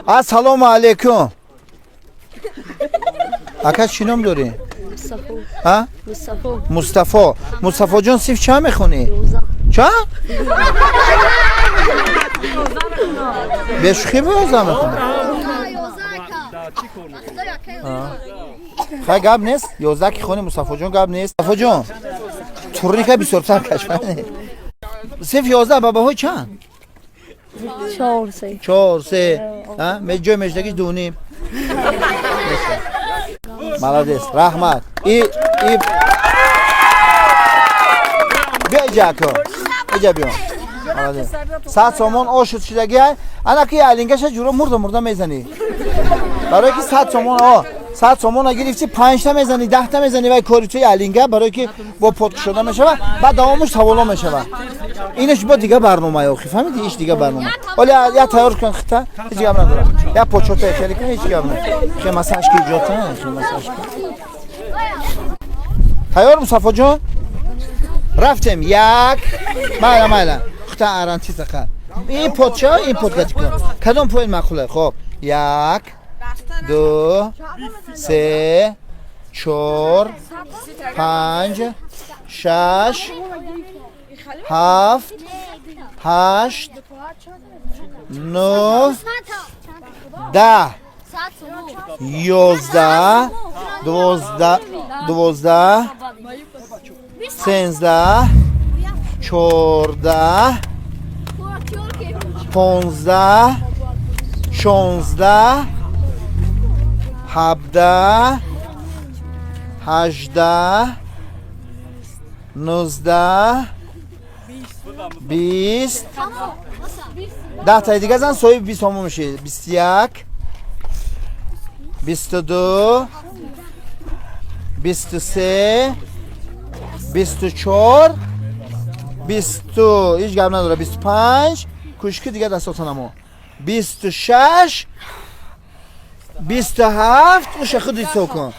Ассалому алайкум. Ака, чӣ ном дорӣ? Мустафо. А? Мустафо. Мустафо. Мустафо ҷон, синф чанд мехонӣ? Чанд? Бешӯхӣ, 11 мехонӣ? Хай, гап нест, 11 ки хони, Мустафоҷон, гап нест. Мустафоҷон, турника бисёртар каш. Синф 11, ба баҳои чанд? 4, 3. 4, 3. Ҷой мешдагиш 2.5. Молодец, раҳмат. И биё иҷа, ако, иҷа биё. Молодец, 100 сомон ошуд шудагиа. Ана ки алингаша ҷуро мурда мурда мезанӣ, барое ки 100 сомон, о, 100 сомона гирифти, панҷта мезанӣ, 10-та мезанӣ, вай кори туи. Алинга барое ки бо подкушода мешава, баъд давомуш саволо мешава. Инаш бо дига барнома, охи, фаҳмиди? Иш дига барнома. Оли я тайёр кун хита, ҳеҷ гап надорам. Я почота хеле кун, ҳеҷ гап не. Хемасаш ки иҷота, хемасаш ки тайёр. Мустафоҷон, рафтем. Як, майла, майла, хута арантиса қар. Ин подча, ин подкати кун, кадом поин маъқуле? Хоб, як, ду, се, чор, панҷ, шаш, ҳафт, ҳашт, нӯҳ, 10, 11, 12, 12, 13, 14, 15, 16, 17, 18, 19, 20. 10-таи дига зан, соҳиби 20 сомон мешӣ. 21, 22, 23, 24, бисту, ҳеҷ гап надора, 25. Кӯшки дига дастотанамо. 26, 27. Уша худ ҳисоб кун.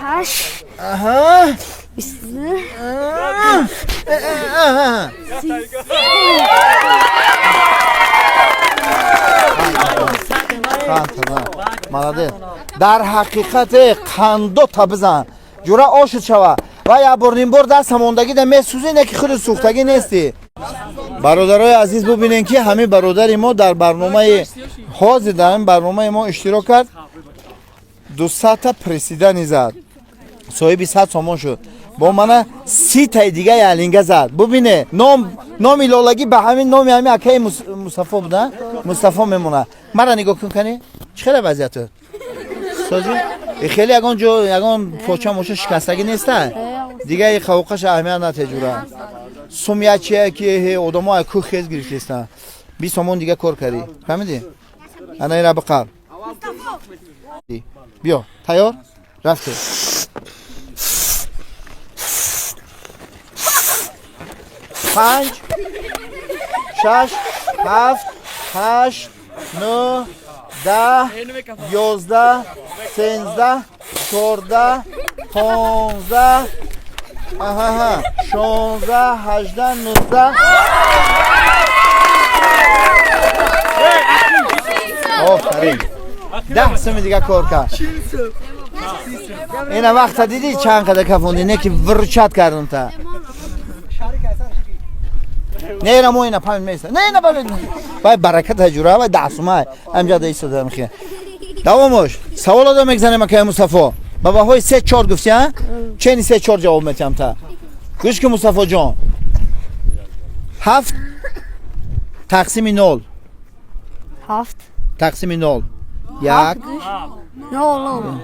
8. Аҳа. 29. Аҳа. Молодец. Дар ҳақиқате қандота бизан, ҷура, ошуд шава. Ва як бор, нимбор даст ҳамондагӣ да месӯзӣ, не ки худи сӯхтагӣ нестӣ. Бародарои азиз, бубинем, ки ҳамин бародари мо дар барномаи ҳозир, дар ҳамин барномаи мо иштирок кард, 200-та приседание зад, соҳиби 100 сомон шуд. Бо мана 30-таи дигаи алинга зад. Бубине, ном, номи лолагӣ ба ҳамин номи ҳамин акаи Мустафо буда, Мустафо мемонад. Мара нигоҳ кун, кани, чӣ хеле вазъияту созӣ? Хеле ягон ҷо, ягон поча моша шикастагӣ неста? Дига и қавоқаша аҳамият натеҷура. Сум ячия ки одамо ай кӯ хез гирифтестан. 20 сомон дига кор кардӣ, фаҳмидӣ? Ана ира биқаб, биё. Тайёр, рафтем. Панҷ, шаш, ҳафт, ҳашт, нӯҳ, 10, 11, 13, 14, 15, аҳаҳа, 16, 18, 19. Офарин, 10 суми дига кор кард. Ина вақта дидӣ, чанд қадар кафонди, не ки выручать кардам та. Не, ина мо ина панҷ места, не, ина бале, вай баракат ҳаҷура, вай 10 сумай ҳамҷада истодам. Хи, давомош саволо мегзанем. Акай Мустафо, ба баҳои се, чор гуфти, а чени се, чор ҷавоб метиҳам та. Гӯш ки, Мустафоҷон, ҳафт тақсими нол. 7. Тақсими нол, як. 0, 0.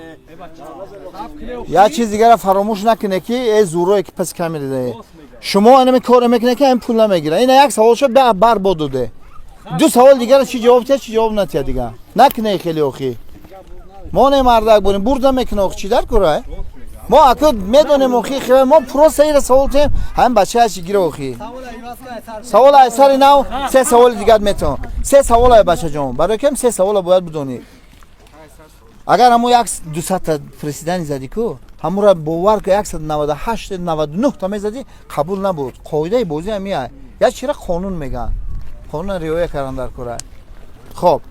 Як чиз дигара фаромӯш накунед, ки э зӯрое ки паси камера дае, шумо анами коре мекунед, ки ҳамин пул намегира. Ина як савол шуд, бар бо доде. Ду савол дигара чӣ ҷавоб тиҳад, чӣ ҷавоб натиҳад, дига накунед. Хеле охи мо не мардак бурем, бурда мекуна. Охи, чӣ дар кора? Мо аку медонем, охи, мо просто ира савол тиҳем, ҳамин бача чӣ гира. Охи, савол ай сари нав, се саволи дигар метавон. Се савол ай, бачаҷон, барои кам се савола бояд бидонӣ. Агар ҳамо як 200-та приседание задӣ ку, ҳамура бовар ку, 198, 99-та мезадӣ, қабул набуд. Қоидаи бозӣ ҳамия. Як чира қонун мегӯянд, қонунро риоя кардан дар кора. Хоб.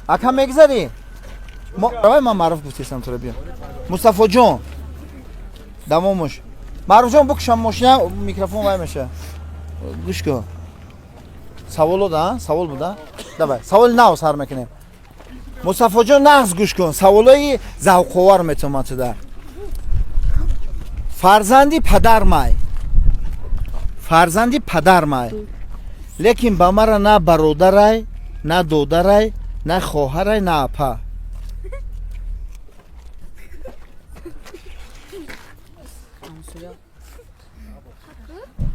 Ака, мегзарӣ? Давай, ман маъруф гуфтесам туро, биё. Мустафоҷон, давомуш. Маъруфҷон, букушам мошина, микрофон вай меша. Гӯш кун, саволо да, савол буда. Давай, саволи нав сар мекунем. Мустафоҷон, нағз гӯш кун, саволои завқовар метавонам туда. Фарзанди падармай, фарзанди падармай, лекин ба мара на бародарай, на додарай, на хоҳарай, на апа.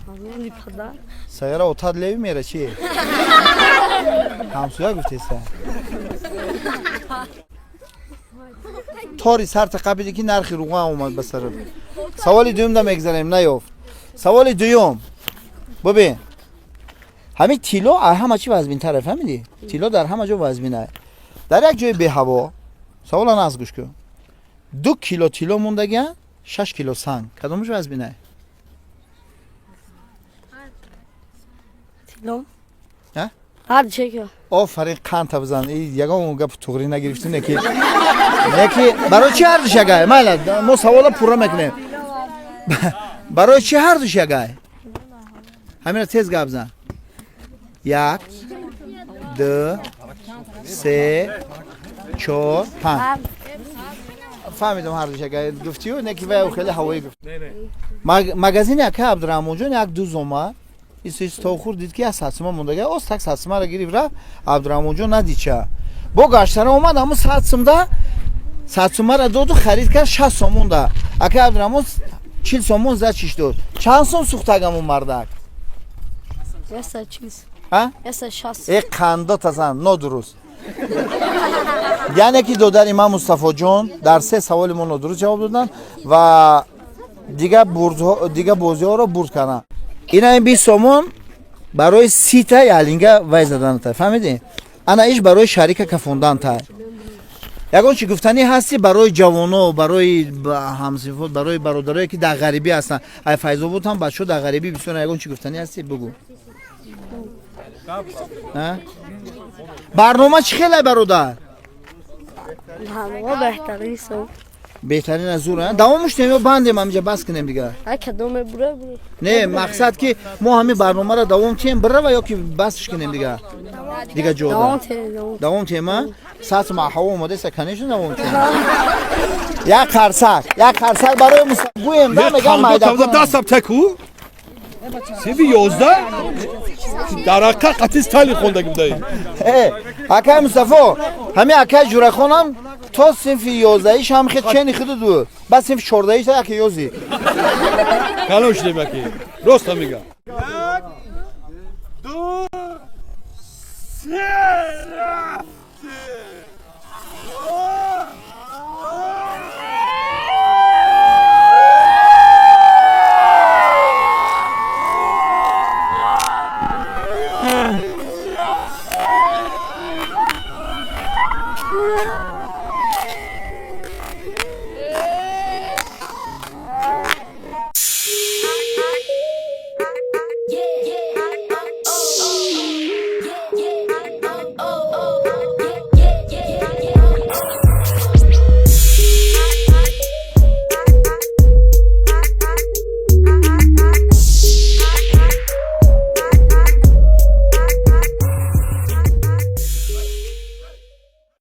Фарзанди падар. Саяра отад леви мера чи? Ҳамсоя гуфтеса. Тори сарта қабиди, ки нархи руған омад ба сарат. Саволи дуюмда мегзарем, наёфт. Саволи дуюм. Бубин. Ҳамин тилло ҳама чи вазминтаре, фаҳмидӣ? Тилло дар ҳама ҷо вазминае. Дар як ҷои беҳаво, савола нағз гӯш кун. 2 кило тилло мондагиан, 6 кило санг. Кадомаш вазминае? Тилло. А? Ҳар чека. Офарин, қанта бизан. Ягон гап туғрӣ нагирифтӣ, неки. Неки барои чи ҳардуш ягай? Майла, мо савола пурра мекунем. Барои чи ҳардуш ягай? Ҳамина тез гап зан. Як, ду, се, чор, панҷ. Фаҳмидам, ҳардуш ягай гуфтию, неки вай хеле ҳавоӣ гуфт. Магазини ака Абдураҳмонҷон як дуз омад. Истохур дид, ки як 100 сума мондага, оз так 100 сумаро гирифт, рафт. Абдураҳмонҷон надид ча. Бо гаштара омад, ҳамун 100 сумда 100 сумаро доду харид кард 60 сомонда. Ака Абдураҳмон 40 сомон зад, чиш дод. Чанд сом сӯхтаг ҳамун мардак? 140. А? 160. Э, қандо тазан, нодуруст. Яъне ки додари ман Мустафоҷон дар се саволи мо нодуруст ҷавоб доданд ва дига дига бозиҳоро бурд карданд. Ина, ин 20 сомон барои сита ялинга вай заданта, фаҳмидӣ? Ана, иш барои шарика кафонданта. Ягон чи гуфтанӣ ҳасти барои ҷавоно, барои ҳамсинфот, барои бародарое, ки дар ғарибӣ ҳастанд? Ай Файзобод ҳам бачаҳо дар ғарибӣ бисёр. Ягон чи гуфтанӣ ҳасти, бугӯ. А? Барнома чӣ хелай, бародар? Барнома беҳтарин сом. Беҳтарин аз зур, а? Давомуш нем ё бандем, ҳаминҷа бас кунем дигар? Ҳар кадом мебура, бура. Не, мақсад, ки мо ҳамин барномаро давом тиҳем, бирава ё ки басш кунем дигар, дига ҷода? Давом те, давом. Давом тиҳем, а? 100 сума ҳаво омодаеса, конечно, давом тиҳем. Як қарсак, як қарсак барои гӯем да, мегам майда. Дастам теку. Синфи 11 дар ҳақиқат қатъи Сталин хондаги будаи. Э, акай Мустафо, ҳамин акай Ҷурахонам то синфи 11-иш ҳам хел чени худу буд, баъд синфи 14-иш яке ёзи. Калон шудем, яки. Роста мегам. Ду, се.